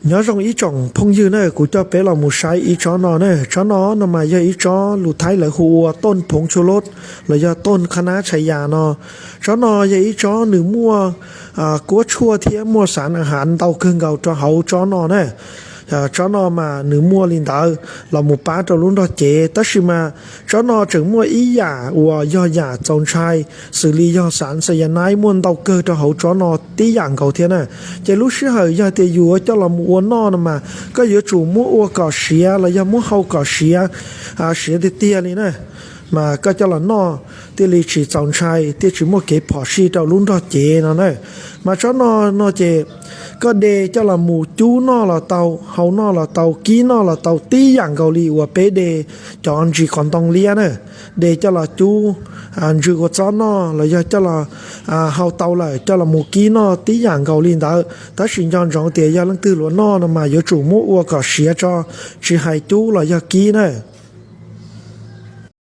Nyob zoo ib tsoom phooj ywg na, kuv coj peb los mus saib ib tsob no na. Tsob no no mas yog ib tsob lus Thaib lawv hu ua ต้นผงชูรส los yog ต้นคะน้าชายา no. Tsob no yog ib tsob nws muaj kuab tshuaj thiab muaj xav a hav ntau kawg nkaus rau hauv tsob no na. Tsob no mas nws muaj li ntawd los mus pab rau lub nrog cev, tab sis mas tsob no tseem muaj ib yam uas yog yam txaus ntshai, xws li yog xav xayanaib muaj ntau kawg rau hauv tsob no tib yam nkaus thiab na. Ces lub sij hawm yog tias yus coj los mus ua noj no mas koj yuav tsum muab ua kom siav los yog muab hau kom siav, siav tiag tiag li na, mas koj coj los noj thiaj li tsis txaus ntshai, thiaj tsis muaj kev phom sij rau lub nrog cev no na. Mas tsob no no ces koj de coj los mus cub noj los tau, hau noj los tau, kib noj los tau tib yam nkaus li uas peb de cov ntsis qos ntoo liab na. De coj los cub ntsws ua txob noj los yog coj los hau tau lawm coj los mus kib noj tib yam nkaus li ntawd, tab sis nco ntsoov tias yog leej twg luag noj no mas yuav tsum muab ua kom siav tso, tsis hais cub los yog kib na.